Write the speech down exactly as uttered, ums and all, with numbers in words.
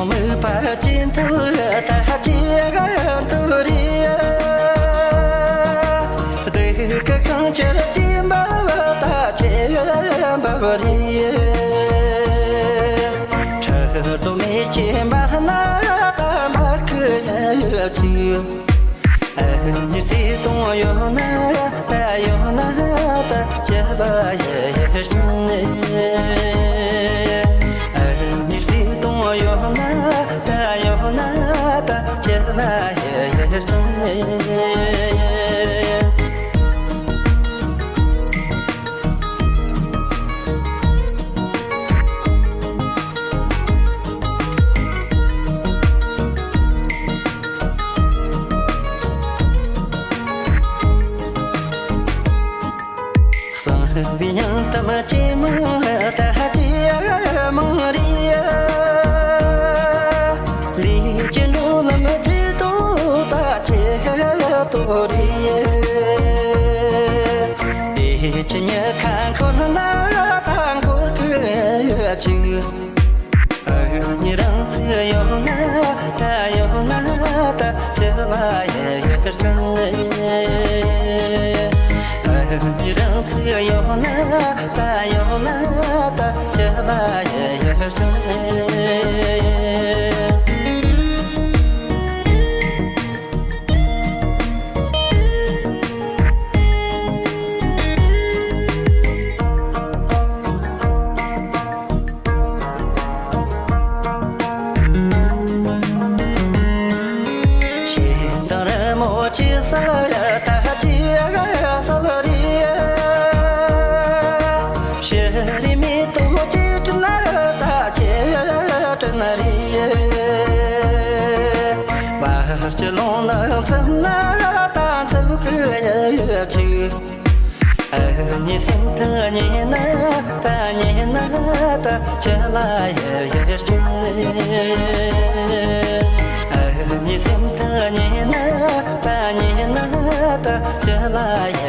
མོས་པ་ཅི་འཐོར་ད་ཅི་འཐོར་རེ། སྡུག་གི་ཁང་ཆེར་སྐྱེས་པ་ད་ཅི་འབབ་རེ། ཁྲི་གདུགས་མེ་ལྕེ་འབར་ན་ད་འབར་གི་ཡོད་ཅིག་ཨ་ནི་བརྩེ་དུང་ཡོད་ན་ད་ཡོད་ན་ད་ཅི་ལ་ཡི་སྐྱོན། ཨ་ནི་བརྩེ་དུང་ཡོད་ན་ད་ཡོད་ན་ད་ཅི་ལ་ཡི་སྐྱོན། གསང་བའི་སྙིང་གཏམ་ཇེ་མང་ད་ཇེ་མང་རེད། ལས་ཀྱི་འགྲོ་ལམ་ཇེ་དོག་ད་ཇེ་དོག་རེད། དེ་ཕྱི་ཉི་ཁ་འཁོར་ན་ད་འཁོར་གི་ཡོད་ཅིག་ཨ་ནི་རང་ཚོད་ཡོད་ན་ད་ཡོད་ན་ད་ཅི་ལ་ཡི་སྐྱོན། ཨ་ནི་རང་ཚོད་ཡོད་ན་ད་ཡོད་ན་ད་ཅི་ལ་ཡི་སྐྱོན། ཆེ་དང་རི་མོ་ཆེ་ས་ལ་ད་ཅི་ས་ལ་རེད། ཕྱི་རི་མེ་ཏོག་ཅེ་དྲིན་ན་ད་ཅེ་དྲིན་ན་རེད། བར་གྱི་ལུང་ནི་འཚུབ་ན་ད་འཚུབ་གི་ཡོད་ཅིག་ཨ་ནི་སེམས་ཐག་ཉེ་ན་ད་ཉེ་ན་ད་ཅི་ལ་ཡི་ཡི་སྐྱོན། ཨ་ནི་སེམས་ཐག་ཉེ་ན་ད་ཉེ་ན་ད་ཅི་ལ་ཡི་